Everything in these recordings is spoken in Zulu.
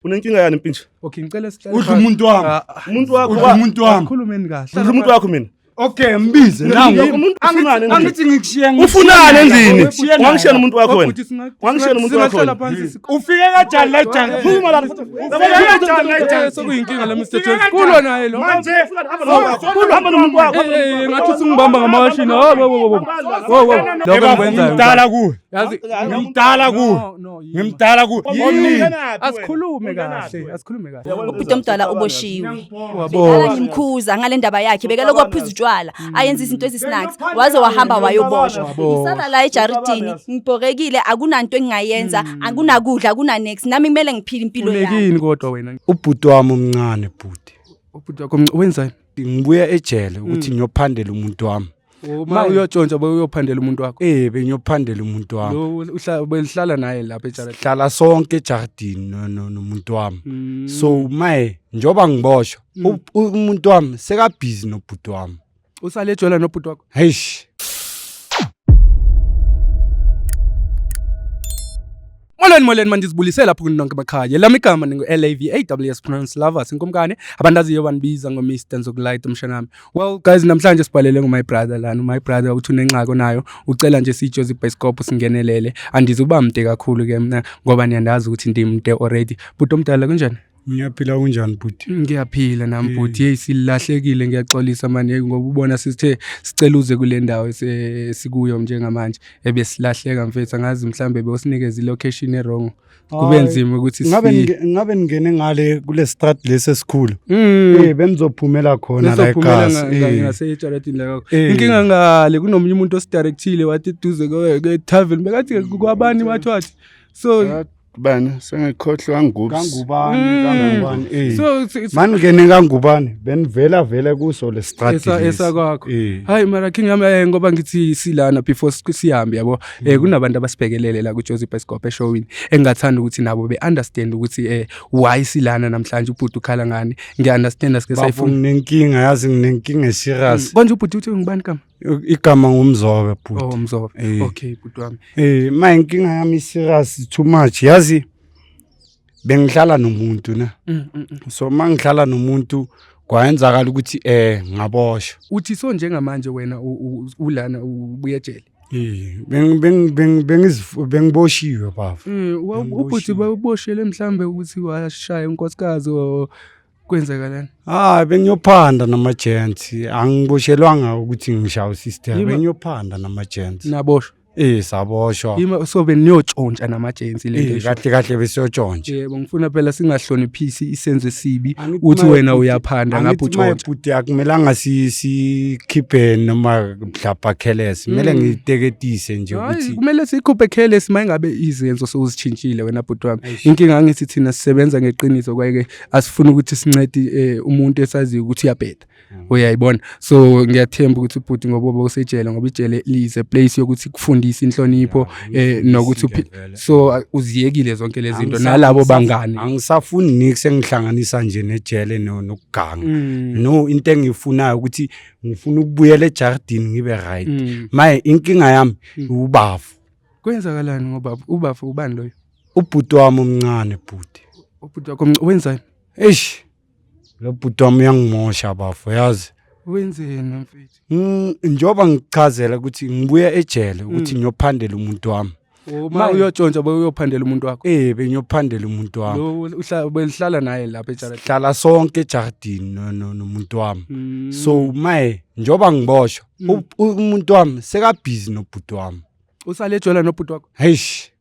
Unenkinga yani mpintshi? Okay, ngicela sihlale. Udla umuntu wami. Ah, Umuntu wakho Udla umuntu wami. Khulumeni kahle. Udla umuntu wakho mina. Okay, mbize nangu. Umuntu ufunani endlini? Angithi ngikushiye Ufunani endlini? Ngikushiye naye. Wangishiya nomuntu wakho wena. Bhuti, Wangishiya nomuntu wakho singahlala wena. phansi. Ufike kanjani la ejani? Phuma la. Ufike kanjani la ejani? Sekuyinkinga la Mr. Ufike Jones. kanjani? Kulwa naye lo. Manje Hamba nomuntu wakho. Eh, eh, ngathi usungibamba ngamawashini. Wo wo wo wo. Wo wo. Lokho engikwenzayo. Ngimdala kuwe. Yazi Ngimdala kuwe. No, no, yima. Ngimdala kuwe. Omnini. Asikhulume kahle, asikhulume kahle. Ubhuti omdala uboshiwe. Wabo. Bekala ngimkhuza ngale ndaba yakhe, bekalokhu aphuza utshwala, ayenza izinto ezisnacks, waze wahamba wayoboshwa. Ngisala la ejaridini, ngibhorekile, akunanto engingayenza, akunakudla, akuna-nex. Nami kumele ngiphile impilo yami. Ulekini kodwa wena. Ubhuti wami omncane bhuti. Ubhuti wakho wenzani? Ngibuya ejele ukuthi ngiyophandela umuntu wami. Ma uyotshontsha uyophandela umuntu wakho. Eh, bengiyophandela umuntu wami. Lo uhlala naye lapha ejaridini. Sihlala sonke ejardini nomuntu wami. So maye njoba ngiboshwa umuntu wami sekabhizi nobhuti wami. Usale ejola nobhuti wakho. Heish. Molweni molweni mandizibulisela lapho kuni nonke emakhaya. Lami igama ningu-LAVAWS Prince Lovers inkumkane abandaziyo bandibiza ngo-Mr Nzokulight umshanami. Well guys, namhlanje sibhalele ngu-my brother lana. My brother uthi unengxaki onayo, ucela nje sijozi ibhayisikobho singenelele. Andizuba mde kakhulu ke mna ngoba niyandazi ukuthi ndimde already. Bhuti omdala kunjani? Ngiyaphila kunjani bhuti? Ngiyaphila nami bhuti. Hey, silahlekile, ngiyaxolisa manje ngoba ubona sithe sicela uze kule ndawo esikuyo njengamanje ebesilahleka mfethu, angazi mhlambe bewusinikeza i-location e-wrong. Kube nzima ukuthi Ngabe sifike. ngabe ningene ngale kule street lesi esikhulu. Eh, benizophumela khona la Besophumela ekhasi. Eh. ngasejaradini lakho. Eh. Inkinga ngale kunomunye umuntu osidirectile wathi eduze kwe-tavern bekathi kwabani wathi wathi so Bani sengikhohlwa ngubs. Kangubani kangubani eh. so Maningene kangubani benivela vele kuso le street lesi. Esakwakho. Eh. Hayi mara king yami, ngoba ngithi silana before sihambe yabo, kunabantu abasibhekelele la ku Joseph Bioscope eshowini engathanda ukuthi nabo be understand ukuthi why silana namhlanje, ubhuti ukhala ngani. Ngiya understand sike Bafo sayifuna. nginenkinga, yazi nginenkinga serious. Konje ubhuti uthi ngubani kama? Igama ngumzobe bhuti. Oh, Mzobe. Eh. Okay bhuti wami. Eh, ma inkinga yami serious too much. Yazi bengihlala nomuntu ne. So mangihlala nomuntu kwayenzakala ukuthi ngaboshwa. Uthi so njengamanje wena ulana ubuye ejele. Eh, bengiboshiwe baba. Ubhuti bawuboshele mhlambe ukuthi washaya unkosikazi o kwenzakalani? Ah, bengiyophanda nama-gents. Angiboshelwanga ukuthi ngishaya usister. Bengiyophanda nama-gents. Naboshwa. Eh, saboshwa. Yima so beniyotshontsha nama-gents le nto Eh, esho. kahle kahle besiyotshontsha. Yebo, ngifuna phela singahloniphisi isenzo esibi Angithi uthi maye wena bhuti- uyaphanda ngapha angithi maye utshontsha. bhuti akumelanga sikhiphe noma mhlapha careless. Kumele ngiteketise nje Hayi, ukuthi kumele sikhuphe careless mayingabe izenzo sewuzitshintshile wena bhuti wami. Inkinga angithi thina sisebenza ngeqiniso kwaye asifuni ukuthi sincede umuntu esaziyo ukuthi uyabheda. Uyayibona. So ngiyathemba ukuthi ubhuti ngoba usejele, ngoba ijele is a place yokuthi kufundise inhlonipho, nokuthi so uziyekile zonke lezi zinto nalabo bangani. Angisafuni nix engihlanganisa nje nejele nokuganga. No, into engiyifunayo ukuthi ngifuna ukubuyela ejardini ngibe right. Maye inkinga yami ubafu. Kwenzakalani ngoba ubafu ubani loyo? Ubhuti wami omncane bhuti. Ubhuti wakho wenzani? Eish. Lo bhuti wami uyangimosha bafo, yazi. Wenzeni mfethu? Njoba ngichazela ukuthi ngibuya ejele ukuthi ngiyophandela umuntu wami. Ma uyotshontsha uyophandela umuntu wakho. Eh, bengiyophandela umuntu wami. Lo behlala naye lapha ejaridini. Sihlala sonke ejardini nomuntu wami. So maye njoba ngiboshwa umuntu wami sekabhizi nobhuti wami. Usale ejola nobhuti wakho? Heish.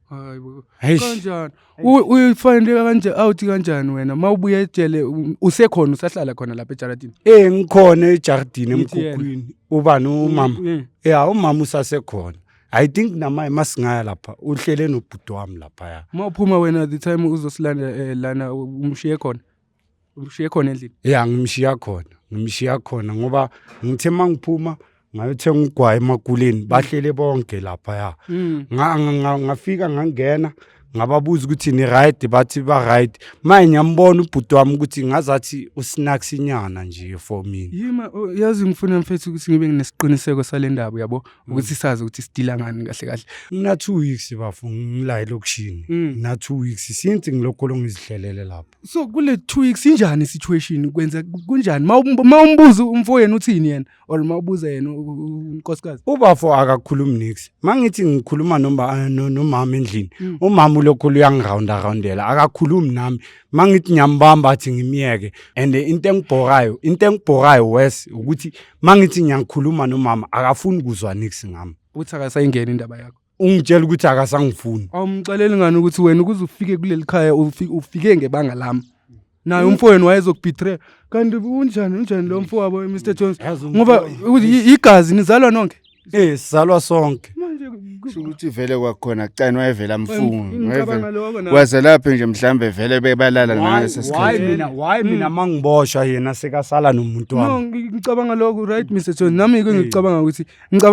Hayibo. Heish. Kanjani? Uyifinde kanje out kanjani wena? Mawubuya ejele usekhona usahlala khona lapha ejaridini? Eh, ngikhona ejardini Ngithi yena. emkhukhwini. Ubani umama? Yeah, umama usasekhona. I think namaye masingaya lapha uhlele nobhuti wami lapha ya. Mawuphuma wena the time uzosilanda lana umshiye khona. Umshiye khona endlini? Yeah, ngimshiya khona. Ngimshiya khona ngoba ngithe mangiphuma ngayothenga ugwayi emakuleni bahlele bonke lapha ya. Ngafika ngangena Ngababuza ukuthi ni right, bathi ba right. Manje ngiyambona ubhuti wami ukuthi ngazathi usnacks inyana nje for mina. Yima, oh, yazi ngifuna mfethu ukuthi ngibe nesiqiniseko sale ndaba, uyabo, ukuthi sazi ukuthi sidila ngani kahle kahle. Ngina 2 weeks bafo ngila elokishini. Ngina 2 weeks since ngilokho ngizihlelele lapho. So kule 2 weeks injani situation, kwenza kunjani? Mawumbuza umfowenu uthini yena, or mawubuza yena unkosikazi? Ubafo akakhulumi nix. Mangithi ngikhuluma noma nomama endlini, umama ulokhu uyangirounda roundela, akakhulumi nami. Mangithi ngiyambamba athi ngimiyeke. And into engibhorayo worse ukuthi mangithi ngiyakhuluma nomama akafuni kuzwa nix ngami. Uthi akasayingena indaba yakho. Ungitshela ukuthi akasangifuni. Awumxeleli ngani ukuthi wena ukuze ufike kuleli khaya ufike ngebanga lami? Naye umfowenu wayezokubetray. Kanti unjani lo mfowabo, Mr Jones? Yazi Ngoba ukuthi igazi nizalwa nonke. Eh, sizalwa sonke. Manje Kusho ukuthi vele kwakhona kucani wayevela amfuni. Ngicabanga lokho nami. Waze lapho nje mhlambe vele bebalala ngalesa Why sikhathi. mina mangiboshwa yena sekasala nomuntu No, wami. ngicabanga lokho, right, Mr Jones. Nami ke ngicabanga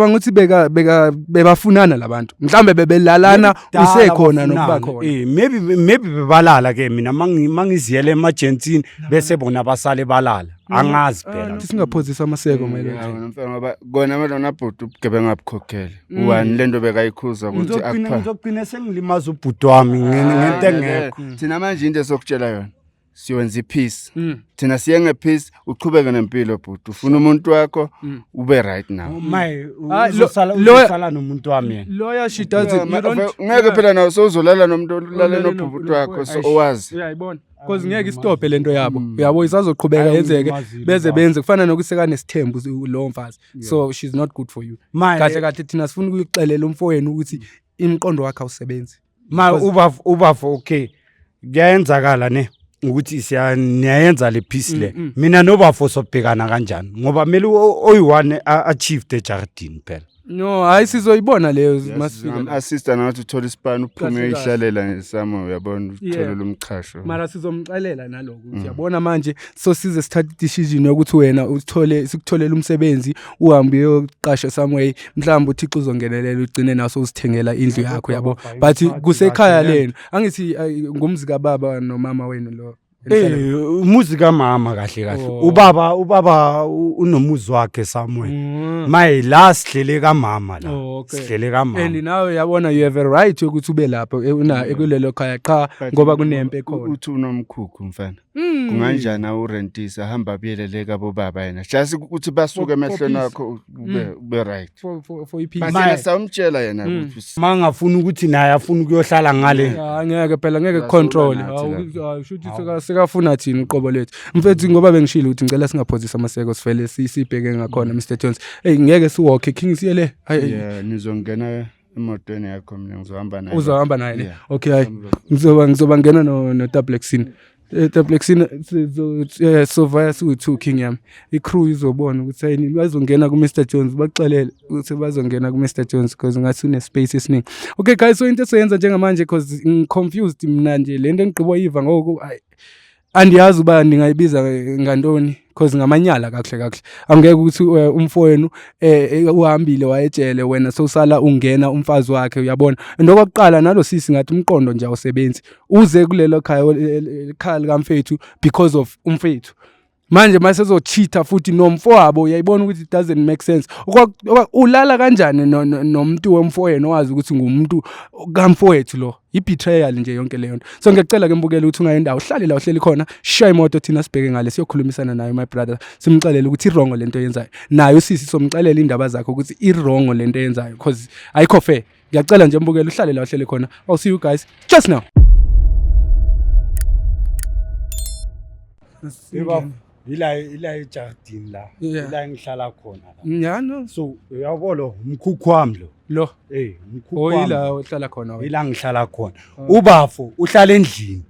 ukuthi beka beka bebafunana labantu. Mhlambe bebelalana Kudala usekhona bafunana. nokuba khona. Eh, maybe bebalala ke, mina mangiziyele emajensini bese bona basale balala. Angazi phela. Ah, singaphozisa amaseko mayelana. Ya, wena mfana, ngoba kona manje bhuti ubugebengu abukhokhele. Uwani lento bekayikhuza ukuthi Ngizogcina akupha. ngizogcina sengilimaza ubhuti wami ngento engekho. Thina manje into esokutshela yona, siwenza ipeace. Thina siye ngepeace, uchubeke nempilo bhuti. Ufuna umuntu wakho, ube right now. Maye Ah, uzosala uzosala nomuntu wami yena. Lawyer, she doesn't. Yeah, You don't. ngeke phela nawe sowuzolala nomuntu olale Olale nobhuti wakho, so Eish. owazi. Uyayibona, because ngeke istophe lento yabo, uyabo, isazoqhubeka Hayi, yenzeke ungimazile beze baba. benze kufana nokuthi sekanesithembu lowo mfazi, so she's not good for you. Maye Kahle kahle thina sifuna ukuyixelela umfowenu ukuthi imiqondo wakhe awusebenzi. Ma ubafo, okay, kuyayenzakala ne ukuthi siya niyayenza le peace le, mina nobafo sobhekana kanjani, ngoba kumele oyi-one achieve ejardini phela. No, hayi, sizoyibona leyo masifika la. Assista nathi uthole isipani uphume Kahle kahle. uyihlalela ngesamo, uyabona, utholele umchasho. Mara sizomxelela naloko ukuthi yabona manje so size sithathe i-decision yokuthi wena uthole, sikutholele umsebenzi, uhambe uyoqasha somewhere, mhlawumbe uThixo uzongenelela ugcine naso uzithengela indlu yakho, yabo, but kusekhaya lenu, angithi ngumzi kababa nomama wenu lo? Eh, umuzi kamama kahle kahle. Oh. Ubaba unomuzi wakhe somewhere. Maye la sihlele kamama la. Oh, okay. Sihlele kamama. And nawe uyabona, you have a right yokuthi ube lapho una kulelo khaya qha But ngoba kunempe ekhona. Uthi unomkhukhu mfana. Kunganjani awurentisa, hamba abuyelele kabo baba yena. Just ukuthi basuke For emehlweni peace. akho, ube right. For i-peace. But Maye- yena sawumtshela yena ukuthi Mangafuna ukuthi naye afuna ukuyohlala ngale. Ya, ngeke phela, ngeke Uyasula control. nathi lapha. Hawu, shuthi sekafuna thina uqobo lethu mfethu, ngoba bengishilo ukuthi ngicela singaphozisa amaseko, sivele sibheke ngakhona, Mr Jones. Hey, ngeke siwalk king siyele, hayi. Yeah, nizongena emotweni yakho, mina ngizohamba naye. Uzohamba naye ne? Yeah. Okay, hayi, ngizoba ngena no Tablexin, Tablexin sovaya siwu-two, king yami, i-crew izobona ukuthi hayini bazongena ku-Mr Jones, baxelele ukuthi bazongena ku-Mr Jones because ngathi une-space esiningi. Okay guys, so into esoyenza njengamanje, cause ngi-confused mina nje le nto engigqibo yiva ngoku, hayi, andiyazi uba ndingayibiza ngantoni, cause ngamanyala kakuhle kakuhle. Angeke ukuthi umfowenu uhambile wayejele, wena sowusala ungena umfazi wakhe, uyabona. And okokuqala nalo sisi ngathi umqondo nje awusebenzi, uze kulelo khaya khaya likamfethu because of umfethu, manje mase ezocheata futhi nomfowabo, uyayibona ukuthi it doesn't make sense. Ulala kanjani nomuntu womfowenu owazi ukuthi ngumuntu kamfowethu lo? I-betrayal nje yonke leyo nto. So ngiyacela ke mbukele ukuthi ungayi ndawo, uhlale la uhleli khona, shaya imoto, thina sibheke ngale siyokhulumisana naye my brother, simxelele ukuthi i-wrong lento oyenzayo. Naye usisi somxelela indaba zakho ukuthi i-wrong lento eyenzayo because ayikho fair. Ngiyacela nje mbukele uhlale la uhleli khona. I'll see you guys just now. Yebo, ila ejardini la. Ila engihlala khona la. Ya, no. So uyabo lo umkhukhu wami lo. Lo? Eh, umkhukhu wami. Oyila ohlala khona wena? Ila ngihlala khona. Ubafo uhlala endlini.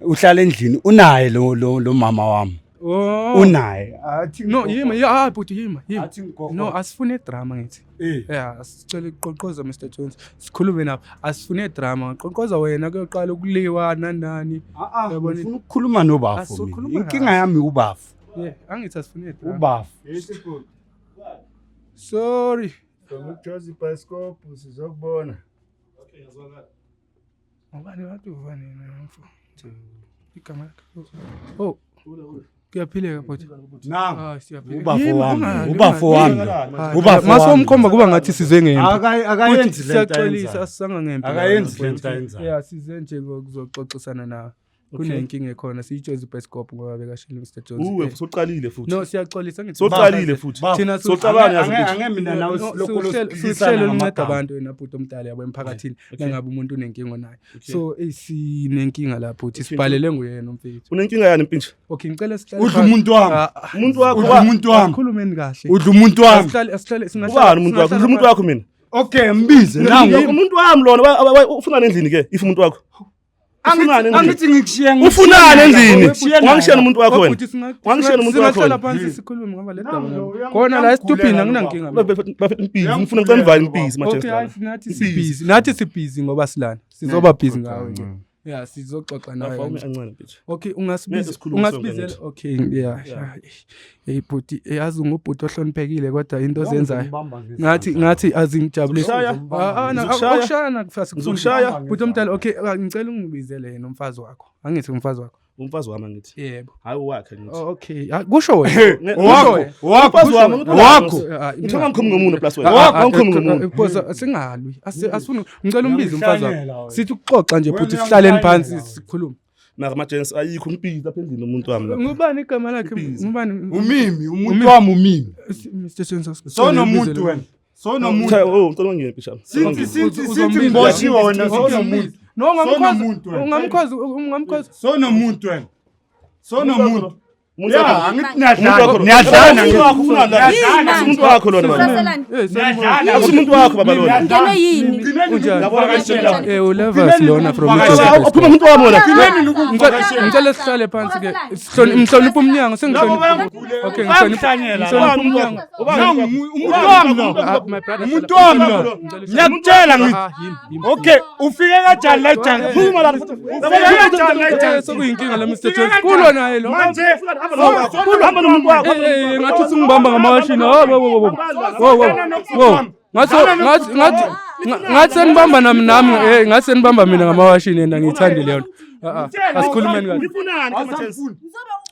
Uhlala endlini, unaye lo mama wami. Oh. Unaye. Athi No, yima, ya bhuti, yima, yima. Athi ngigogo. No, asifune drama ngithi. Eh. Yeah, asicela iqoqoza Mr Jones. Sikhulume nabo. Asifune drama. Qoqoza wena kuyoqala ukuliwa nani. Ah ah, Uyabona? ngifuna ukukhuluma nobafo mina. Asizokhuluma Inkinga kahle. yami ubafo. Yeah, angithi asifune drama. Ubafo. Sorry. Ukujoza ibhayisikobho sizokubona. Ubani wathi ubani yena mfo? Igama lakhe. Oh. Kuyaphileka bhuti. Nangu. Ah, siyaphileka. Ubafo Yimi, wami, ungali, ubafo ungali. wami. Hayi, Ubafo mase wami. umkhomba kuba ngathi size ngempi. Akayenzi Futhi le nto siyaxolisa ayenzayo. asisanga ngempi. Akayenzi lana, le nto ayenzayo. Yeah, size nje ngokuzoxoxisana nawe. Kunenkinga ekhona siyitshozi bioskop ngoba bekashilo Mr Jones. Uwe Eh, soqalile futhi. No, siyaxolisa ngithi. Soqalile futhi. Thina Socabanga yazi Ange- ukuthi ange mina nawe No, silokhu siphikisana sihlelo lunceda ngamagama. abantu wena bhuti omdala yabo emphakathini nangabe umuntu unenkinga nayo. So sinenkinga lapho uthi sibhalele nguyena umfethu. Unenkinga yani mpintshi? Okay, ngicela sihlale. Udla umuntu wami. Ah, ah, Umuntu wakho Udla umuntu wami. Asikhulumeni kahle. Udla umuntu wami. Asihlale asihlale Ubani umuntu wakho? Udla umuntu wakho mina. Okay, mbize nangu. Umuntu wami lona ufunani endlini ke if umuntu wakho? Ufunani endlini? Angithi ngikushiye Ufunani endlini? Ngikushiye naye. Wangishiya nomuntu wakho wena. Bhuti, Wangishiya nomuntu wakho singahlala wena. phansi sikhulume ngoba le daba Nangu lo, nami. Khona la esitupini uyangigulela anginankinga. mina. Bafethu impisi, ngifuna ngicela nivale impisi manje. Okay, hayi nathi sibhizi. Nathi sibhizi ngoba silana. Sizoba busy ngawe ke. Yeah, sizoxoxa nawe. Bafowami kanje. ancane mpintshi. Okay, Ngeke ungasibiza sikhulume sonke ungasibizela. ngithi. Okay, yeah. yeah. Hey bhuti, yazi ungubhuti ohloniphekile kodwa into ozenzayo. Ngathi azingijabulisi. Ngizokushaya. Ah, ah, Ngizokushaya. Ukushaya nakufasa Ngizokushaya. Bhuti omdala, okay, ngicela ungibizele yena umfazi wakho. Angithi umfazi wakho. Umfazi wami angithi. Yebo. Hayi wakhe ngithi. Oh, okay. Ah, kusho wena. Wakho, wakho, Umfazi wami wakho. Ngithe ngangikhulumi ngomuntu plus wena. Ah, ah, Ngangikhulumi ah, ngomuntu. Phosa singalwi. Asifuni ngicela umbize umfazi wakho. Uyamhlanyela wena. Sithi ukuxoxa nje bhuti Wena sihlaleni phansi uyamhlanyela wena. sikhulume. Mara ma-gents ayikho impisi lapha endlini umuntu wami lapha. Ngubani igama lakhe? Ngubani? Umimi, umuntu wami umimi. Mr Jones. Sonomuntu wena. Sonomuntu. Cha, oh, ngicela ungiyeke mpintshi. Since since since Uzombiza. ngiboshiwe wena sonomuntu. No, ungamkhoza. Sonomuntu wena. Ungamkhoza, ungamkhoza. Sonomuntu wena. Sonomuntu. Umuntu Ya, wakho. angithi niyadlana. Umuntu Niyadlana. wakho ufunani la? Yini Akusimuntu manje? wakho lona baba. Uraselani? Eh, Niyadlana. Akusimuntu wakho baba lona. Ngene yini? Unjani? Yabona Eh, uLevers lona from Ugcineni iJoseph. Aphuma umuntu wami wena. Ngicela sihlale phansi ke. Ngihlonipha umnyango, sengihlonipha. Okay, ngihlonipha. Ngihlonipha umnyango. Nangu umuntu wami lo. Ah, my brother, Umuntu wami lo. Ngiyakutshela ngithi. Ah, yimi, yimi. Okay, ufike kanjani la ejani? Phuma la. Ufike kanjani la Eh, ejani? sekuyinkinga la Mr Jones. Kulwa naye lo. Manje Hamba nomuntu wakho. Eh, eh, ngathi usungibamba ngamawashini. Oh, wo, wo, wo, wo. Wo, wo. Wo. Ngathi ngathi ngathi ngathi senibamba nami nami eh ngathi senibamba mina ngamawashini yena ngiyithandi leyo nto. Ah, ah, asikhulumeni kahle. Ufunani ma-gents?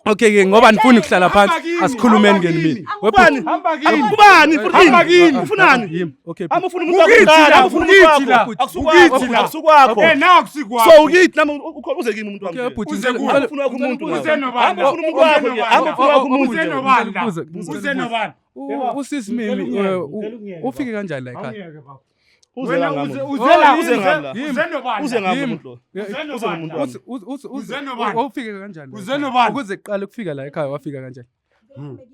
Okay ke ngoba nifuni ukuhlala phansi asikhulumeni ke mina. Ubani? Hamba kini. Ubani? Hamba kini. Ufunani? Yimi. Okay. Hamba ufuna umuntu wakho Ukithi kuqala, la, hamba ufuna umuntu ukithi la, wakho. Akusukwakho, ukithi la. akusukwakho. Eh, naku sikwakho. So ukithi nami uze kimi umuntu wami. Okay, bhuti, Uze ngicela- kuwe. ngicela- Ufuna wakho umuntu. Uze mama. nobani? Hamba ufuna umuntu wakho ke. Hamba ufuna wakho umuntu. Uze nobani la? Ngicela Uze nobani? Usisi Mimi ufike kanjani la ekhaya? Awungeke baba. Uze Wena la ngami. uze uze la Uze ngami la. uze nobani? Uze ngami Yimi. umuntu lo. Uze Uze nobani? nomuntu wami. Uze nobani? Wawufike kanjani? la Uze ekhaya? nobani? Ukuze kuqale kufika la ekhaya wafika kanjani?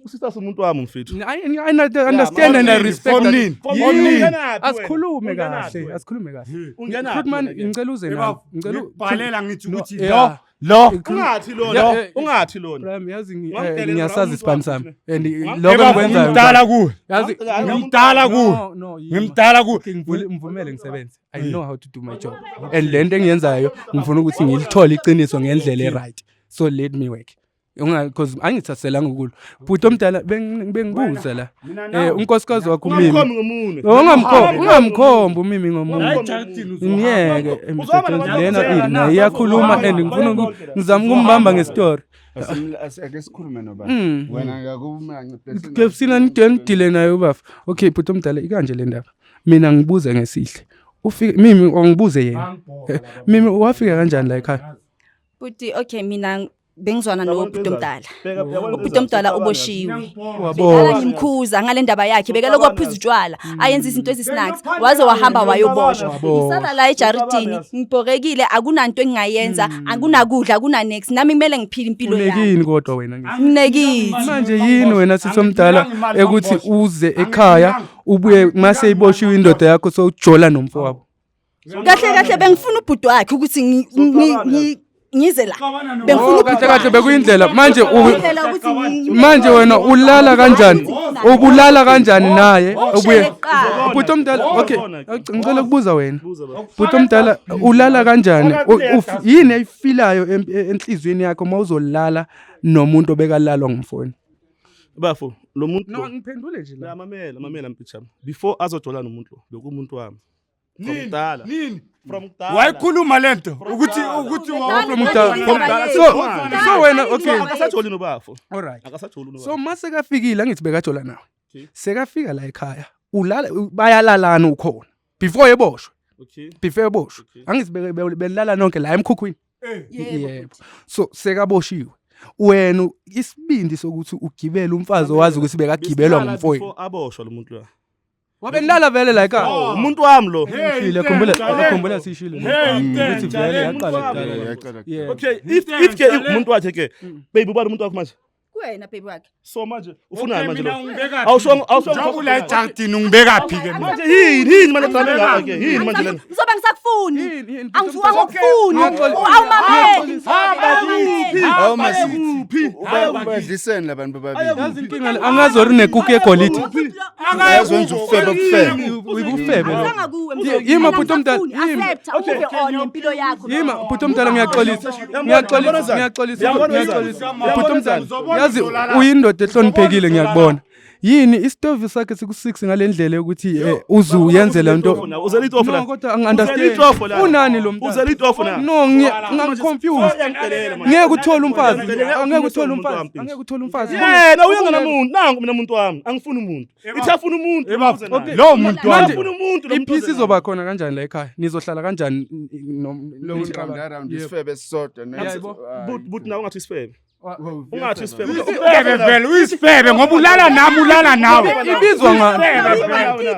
Usista umuntu wami mfethu. I understand and I respect From that. nini? Yimi. From nini? Asikhulume Ungenaphi kahle, wena? asikhulume kahle. Ungenaphi Futhi man wena ke? ngicela uze nami. Ngicela Ngikubhalela ngithi No, ukuthi lo yeah. lo Ungathi lona. Yeah, eh, Ungathi lona. Prime yazi Ngamdelela ngiyasazi umuntu isipani wakho sami and Ngamdelela lokho Eba, engikwenzayo ngimdala kuwe. yazi Ngimdala kuwe. No, no, yima. Ngimdala kuwe. Okay, ngivumele ngisebenze. I know how to do my job. And le nto engiyenzayo ngifuna ukuthi ngilithole iqiniso ngendlela e-right. So let me work. Unga because angithathelanga ukulo. Bhuti omdala bengibuza la. Eh unkosikazi wakho umimi. Ungamkhomi ngomunwe. Ungamkhombi, ungamkhombi umimi ngomunwe. Ngiyeke eh, Mr. Uzwama Jones nabantu lena abazela ina iyakhuluma and ngifuna ngizama ukumbamba ngesitory. Ake sikhulume nobani. Wena ngakuma Kepsina nidile naye ubafa. Okay bhuti omdala ikanje le ndaba. Mina ngibuze ngesihle. Ufike mimi ongibuze yena. Mimi wafika kanjani la ekhaya? Bhuti, okay mina bengizwana nobhuti omdala. Ubhuti omdala uboshiwe. Wabo. Bekala ngimkhuza ngale ndaba yakhe bekalokhu aphuza utshwala ayenza izinto ezisinaks waze wahamba wayoboshwa. Ngisala la ejaridini ngibhorekile akunanto engingayenza akunakudla akuna-nex nami kumele ngiphile impilo yami. Unekini kodwa wena ngithi. Nginekithi. Manje yini wena sisomdala ekuthi uze ekhaya ubuye mase iboshiwe indoda yakho sowujola nomfowabo. Kahle kahle bengifuna ubhuti wakhe ukuthi ngize la. Bengifuna Oh, kahle kahle bekuyindlela manje Indlela ukuthi manje wena ulala kanjani? Ubulala kanjani naye? Ubuye kuqala. Bhuti omdala okay ngicela ukubuza wena. Bhuti omdala ulala kanjani? Yini ayifilayo enhliziyweni yakho mawuzolala nomuntu obekalalwa ngumfowenu? Bafo, lo muntu No lo. ngiphendule nje la. Mamela, mamela mpitshami. Before azojola nomuntu lo, bekumuntu wami. From kudala. Nini? From kudala. Wayikhuluma lento ukuthi From kudala. From kudala. So wena, okay. Akasajoli nobafo. All right. Akasajoli nobafo. So mase kafikile, angithi bekajola nawe. Okay. Sekafika la ekhaya, ulala, bayalalana ukhona before eboshwe. Before eboshwe. Angithi belala nonke la emkhukhwini. Yebo. So sekaboshiwe. Wena isibindi sokuthi ugibele umfazi owazi ukuthi bekagibelwa Besilala ngumfowenu. before aboshwa lo muntu lo. Wabenilala vele la ekhaya. Oh, umuntu wami lo. Sishile, khumbula, khumbula sishile. Hey, Ukuthi vele yaqala Hey, kudala. Yaqala. Yeah. Okay, if ke umuntu wakhe ke. Baby, ubani umuntu wakho manje? Kuwena baby wakhe. So manje ufunani manje lo? Awusho Awusho awusho Njengoba ejardini ungibeka phi ke mina? Manje yini manje drama engaka ke? Yini manje lena? Ngizoba ngisakufuni. Yini, yini, Angisuka ngokufuni. Ngiyaxolisa. Awumameli. Hawu masithi. Kuphi? Ubadliseni labantu bobabili. Yazi inkinga le, angazi or unekuku egolide. Bayazwenza ubufebe ubufebe. Ubufebe lo. Angizanga kuwe. Yima, bhuti omdala, yima. Accept uve on nempilo yakho. Yima, bhuti omdala, ngiyaxolisa. Ngiyaxolisa, ngiyaxolisa, ngiyaxolisa. Bhuti omdala, yazi uyindoda ehloniphekile, ngiyakubona. Yini isitovu sakhe siku-6 ngale ndlela yokuthi uze uyenze le nto? Uzela itofu la. No, kodwa angi-understand. Uzela itofu la. Unani lo mntana? Uzela itofu la. No, ngi-confused. Uyangidelela manje. Ngeke uthole umfazi. Uyangidelela. Angeke uthole Umuntu umfazi. wami. Angeke uthole umfazi. Yena uyengenamuntu. Nangu mina umuntu wami. Angifuni umuntu. Ithi afuna umuntu. uze naye. Lo muntu wami. Afuna umuntu lo muntu. I-peace izoba khona kanjani la ekhaya? Nizohlala kanjani? Lo round around isifebe esisodwa. Yebo. But nawe ungathi isifebe. Ungathi isifebe. Uyisifebe vele, uyisifebe ngoba ulala nami, ulala nawe. Ibizwa ngani?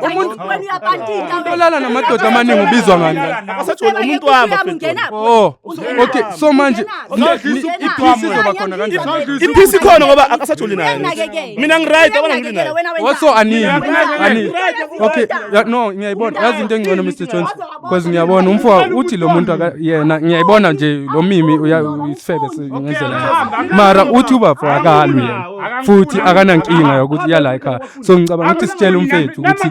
Umuntu wena uyabantita. Olala namadoda amaningi ubizwa ngani? Akasajoli umuntu wami. Bafethu. Oh, okay. So manje Uzodlisa i-peace izoba khona kanjani? I-peace ikhona ngoba akasajoli naye. Uyanginakekela. Mina ngi-right, yabona ngili naye. Also anini? Anini? Okay, no, ngiyayibona. Yazi into engcono, Mr Jones, because ngiyabona umfo uthi lo muntu yena ngiyayibona nje lo mimi uya isifebe ngendlela. Mara uthi ubafo akalwi yena. Futhi akanankinga yokuthi iyala ekhaya. So ngicabanga ukuthi sitshele umfethu ukuthi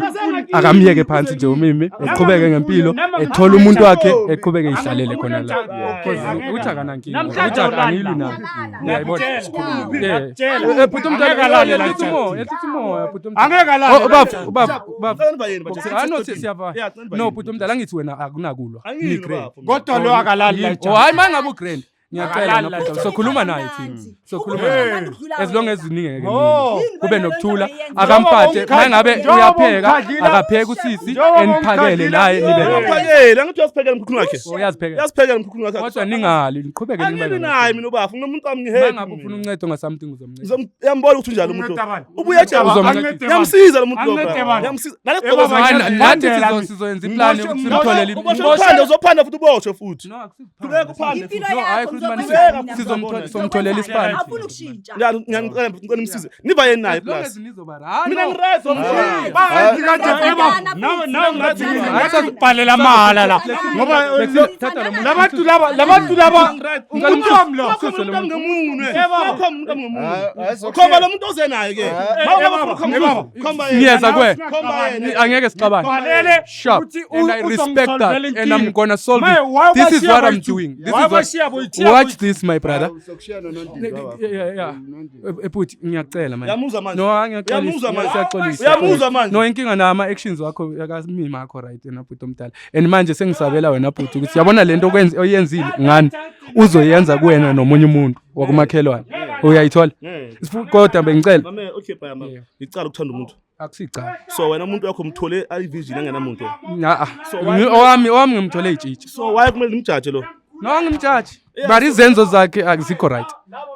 akamyeke phansi nje umimi, eqhubeke ngempilo, ethola umuntu wakhe, eqhubeke ihlalele khona la. Because uthi akanankinga, uthi angilwi naye. Ngiyayibona. Yeah. Bhuti omdala, yehlisa umoya, yehlisa umoya, bhuti omdala. Angeke alale. Oh, bafu, bafu, bafu. Ngicela nibayeni manje. Ah, no, siyavana. Yeah, ngicela No, nibayeni. bhuti omdala, angithi wena akunakulwa. Angilwi Ni grand. bafo. Kodwa lo akalali la Oh, hayi, mangabe u-grand. Ngiyacela Akalali na bhuti, la. sokhuluma naye thina. Sokhuluma naye. As long as ningeke Oh. nilwe. Kube nokuthula, akamphathe mangabe Njengoba uyapheka, umkhadlila- akapheke usisi, Njengoba eniphakele umkhadlila- naye nibe right. Uyaphakela, angithi uyaziphekela umkhukhuni wakhe. Uyaziphekela. Uyaziphekela umkhukhuni wakhe. Kodwa ningali, niqhubeke Angilwi nibe. naye mina ubafo. Nginomuntu wami, ngi-happy Mangabe ufuna mina. uncedo nga-something, uzomnceda. Uyambona ukuthi unjalo umuntu lo. Ubuye ejele. Uzomnceda. Ngiyamsiza lo muntu lo. Angincede bani? Ngiyamsiza. Nale Eh, baba, Hayi, nathi Ngiyazibandela mina. sizoyenza iplani yokuthi simtholele Uboshwe uphande, uzophanda futhi uboshwe futhi. No, akusiphanda. Qhubeka uphande. Impilo No, hayi, yakho khuluma ngizokwenzani mina? Sizomtholela isipani. Awufuni ukushintsha. Ngiyacela ngicela nimsize. Nibayeni naye As long plus. as nizoba right. Mina ngi-right wamshiya. Bangathi kanje eba. Nawe nawe ngathi ngathi ngibhalela mahala la. Ngoba Thatha lo muntu. labantu laba umuntu wami lo. Khomba umuntu wami ngemunwe. Eba. Khomba umuntu wami ngemunwe. Hayi, Khomba lo muntu oze naye ke. Eba, eba. Khomba yena. Ngiyeza kuwe. Khomba yena. Angeke sixabane. Gcwalele Sharp. ukuthi And I respect that. uzongisolvela And I'm inkinga. gonna solve Maye, it. why This is ubashiya what I'm boyi-two? doing. This Why is what ubashiya boyi-two? Watch this, my brother. Sokushiyana nonondindwa. Yeah. Bhuti, ngiyacela man. Uyamuzwa manje? No, ngiyaxolisa. Uyamuzwa manje? Siyaxolisa. Uyamuzwa manje? No, inkinga na ama actions wakho akamima akho right wena bhuti omdala. And manje sengisabela wena bhuti ukuthi yabona lento okwenza oyenzile ngani uzoyenza kuwena nomunye umuntu wakumakhelwane. Uyayithola? Kodwa bengicela. Mame, okay bye mama. Yeah. Ngicela ukuthanda umuntu. Akusicala. So wena umuntu wakho umthole ayi-virgin engenamuntu. Ah, owami ngimthole itshitshi. So why kumele nimjaje lo? No, angimjaji. But izenzo zakhe azikho right.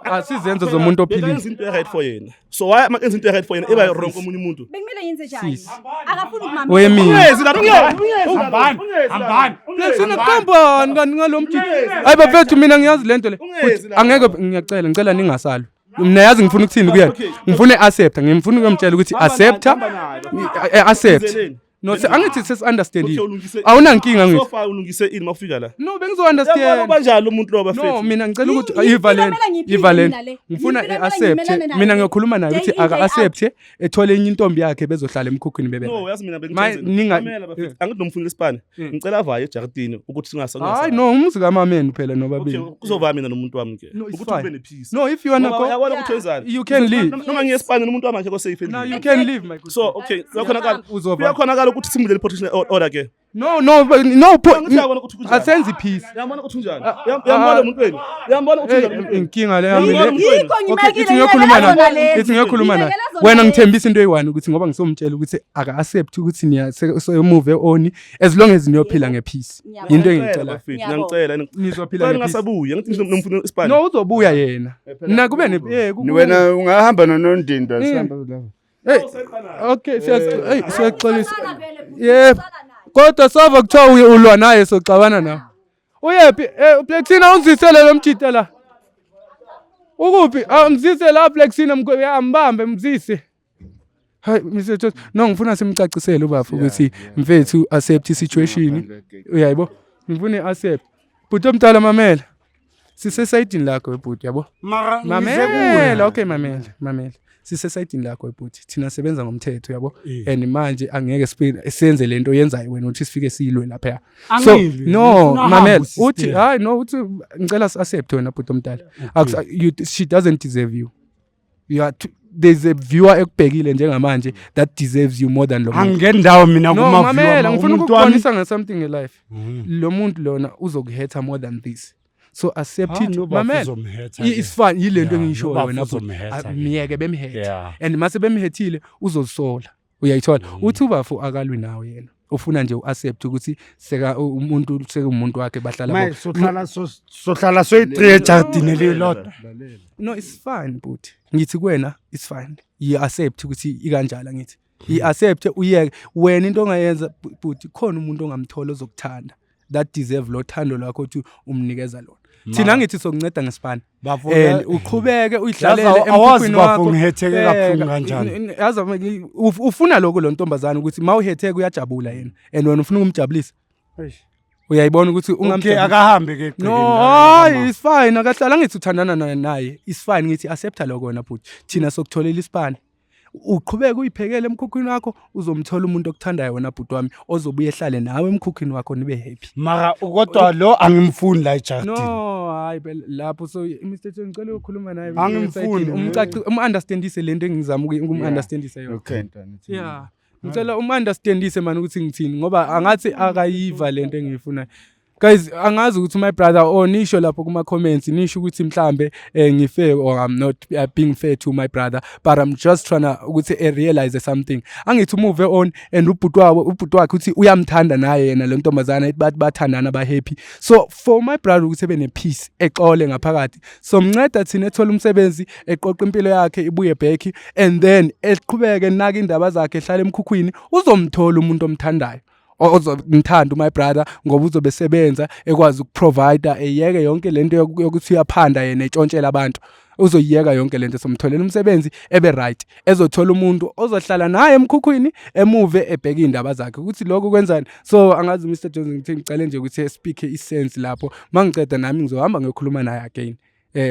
Asizenzo zomuntu ophilile. Benza into right for yena. So why makenza into right for yena eba wrong komunye umuntu? Bekumele yenze njani? Sis. Akafuni ukumamela. Wemina. Ungezi la, ungezi, ungezi. Hambani, hambani. Sinakambani kanti ngalo mjiji. Hayi bafethu, mina ngiyazi lento le. Ungezi Futhi la. angeke, ngiyacela, ngicela ningasalwi. Mina yazi ngifuna ukuthini kuyena. Okay. Ngifuna accept, ngifuna ukumtshela ukuthi accept, Hamba naye, bafethu. accept. Uzeleni? No, angithi sesi understandile. Okay, ulungise. Awunankinga So ngithi. far ulungise ini mawufika la? No, bengizo Uyabona understand. ubanjalo umuntu lo No, bafethu. mina ngicela ukuthi Yini- ivaleni, yini kumele ngiyiphile ivaleni. mina le? Ngifuna Yini kumele accept. ngimelane nayo Mina le? ngiyokhuluma naye Day ukuthi in, day aka out. accept, ethole enye intombi yakhe, bezohlala emkhukhwini bebe. No, yazi mina ninga- bengithenzeni. Bafethu, angithi nomfunela isipani. Ngicela avaye ejardini ukuthi singasa. Hayi no, umuzi kamameni phela Okay, nobabili. kuzovaya mina nomuntu wami ke. No, it's Ukuthi fine. kube ne-peace. No, if you wanna Ngoba go, uyabona ukuthi wenzani? you can leave. Noma ngiye esipani nomuntu wami akekho safe Now endlini. you can leave, my good. So okay, kuyakhonakala. Uzova. Kuyakhonakala ukuthi simulele protection order ke. No, no, no, Angithi uyabona ukuthi kunjani. Asenze peace. Uyambona ukuthi unjani? Uyambona umuntu wenu? Uyambona ukuthi unjani umuntu wenu? Inkinga le yami Uyambona le. umuntu wenu? Yikho Okay, ngimekile, ithi ngiyokhuluma ngibekela naye. zona lezi. Ithi ngiyokhuluma naye. Ngibekela zona Wena lezi. ngithembisa into eyi-one ukuthi ngoba ngisomtshela ukuthi aka-accept ukuthi niya move on as long as niyophila ngepeace. Ngiyabonga. Into Ngiyacela, engiyicelayo. bafethu, Ngiyabonga. ngiyangicela. Nizophila Ngicela ngepeace. ningasabuyi, angithi nomfuna isipani. No, uzobuya yena. Na kube ne Wena ungahamba nonondindwa sihamba lapho. Hey, okay, hey, siyaxolisa. Sala vele, bhuti, Yebo. sala naye. Kodwa sava kuthiwa uye ulwa naye soxabana nawe. Uyephi? Blexina ungizisele lo mjita la. Ukuphi? Ah, mzise la Blexina ambambe mzise. Hayi Mr. Jones, no ngifuna simcacisele ubafo ukuthi mfethu accept situation. Uyayibo? Ngifuna accept. Bhuti omdala mamela. Sisesayidini lakho bhuti yabo. Mara ngize Mamela, kuwe. okay mamela, mamela. Sisesayidini lakho bhuti. Thina sebenza ngomthetho yabo. And manje angeke senze lento oyenzayo wena uthi sifike silwe lapha. So Angilwi, no, ngifuna ahambe mamela, usister. uthi hayi no uthi ngicela si-accept wena bhuti omdala. She doesn't deserve you. You are too, there's a viewer ekubhekile njengamanje that deserves you more than lo muntu. Angingendawo mina No, kuma mamela, ngifuna umuntu wami. ukukubonisa nge-something in life. Lo muntu lona uzokuhetha more than this. So accept Ah, it. no, bafo Mamela. uzomhetha ke. It's fine yile nto Yeah, engishoyo no, bafo wena bhuti. uzomhetha Ah, ke. Miyeke bemhethe. Yeah. And mase bemhethile uzozisola. Uyayithola. Uthi ubafo akalwi nawe yena. Ufuna nje uaccept ukuthi seka umuntu sekumuntu wakhe bahlala Maye bo. sohlala soyi-3 ejardini elilodwa. No, it's fine bhuti. Ngithi kuwena it's fine. You accept ukuthi ikanjalo ngithi. I accept uyeke wena into ongayenza bhuti khona umuntu ongamthola ozokuthanda that deserve lo thando lwakho ukuthi umnikeza lona. Thina ngithi sokunceda ngesipani. Bafo, And uqhubeke uyihlalele Yazi awazi emkhukhwini bafo wakho. ngihetheke kabuhlungu kanjani. Yazi ufuna lokho lo ntombazane ukuthi mawuhetheke uyajabula yena and wena ufuna ukumjabulisa. Uyayibona ukuthi Okay, ungamjabulisa. akahambe ke egcekeni No, la hayi kamama. it's fine akahlala ngithi uthandana naye. It's fine ngithi accepta lokho wena bhuti. Thina sokutholela isipani. Uqhubeke uyiphekele emkhukhwini wakho uzomthola umuntu okuthandayo wena bhuti wami ozobuye ehlale nawe emkhukhwini wakho nibe happy. Mara kodwa lo angimfuni la ejardini. No, hayi phela lapho so Mr. Jones ngicela ukukhuluma naye. Angimfuni. Umcaci umunderstandise lento engizama ukumunderstandisa yona. Okay ntwana. Yeah. Ngicela umunderstandise man ukuthi ngithini ngoba angathi akayiva lento engiyifunayo. Guys, angazi ukuthi my brother or nisho lapho kuma comments nisho ukuthi mhlambe ngifair or I'm not being fair to my brother, but I'm just trying to ukuthi realize something. Angithi move on and ubhuti wabo ubhuti wakhe uthi uyamthanda naye yena le ntombazana bathi bathandana ba happy. So for my brother ukuthi ebe ne peace exole ngaphakathi. So mnceda thina ethola umsebenzi eqoqa impilo yakhe ibuye back and then eqhubeke naka indaba zakhe ehlala emkhukhwini uzomthola umuntu omthandayo. Ozomthanda my brother ngoba uzobe sebenza ekwazi ukuprovide eyeke yonke lento yokuthi uyaphanda yena etshontshela abantu. Uzoyiyeka yonke lento somtholela umsebenzi ebe right ezothola umuntu ozohlala naye emkhukhwini emuve ebheka indaba zakhe ukuthi lokho kwenzani. So angazi Mr Jones ngithi ngicela nje ukuthi speak isense lapho mangiceda nami ngizohamba ngiyokhuluma naye again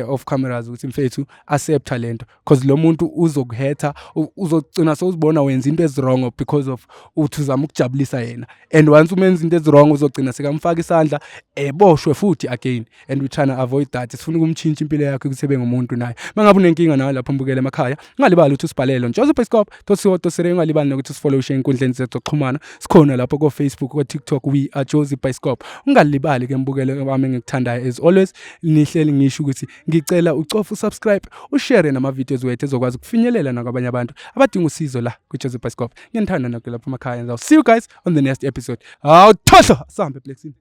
off cameras ukuthi mfethu accepta lento because lo muntu uzokuhetha uzogcina sewuzibona wenza into eziwrong because of uthi uzama ukujabulisa yena and once umenza into eziwrong uzogcina sekamfaka isandla eboshwe futhi again and we trying to avoid that. Sifuna ukumtshintsha impilo yakhe ukuthi ebe ngumuntu naye. Mangabe unenkinga nawe lapho mbukele emakhaya ungalibali ukuthi usibhalele joseph.co.za, ungalibali nokuthi usifollow enkundleni zethu zokuxhumana. Sikhona lapho ko Facebook, ko TikTok, we are Jozi Bioscope. Ungalibali ke mbukele wami engikuthandayo, as always nihleli ngisho ukuthi ngicela ucofe usubscribe ushare nama videos wethu ezokwazi ukufinyelela nakwabanye abantu abadinga usizo la ku Jozi Bioscope. Ngiyanithanda nonke lapho emakhaya. I'll see you guys on the next episode. Awu thohlo, sambe Blacksini.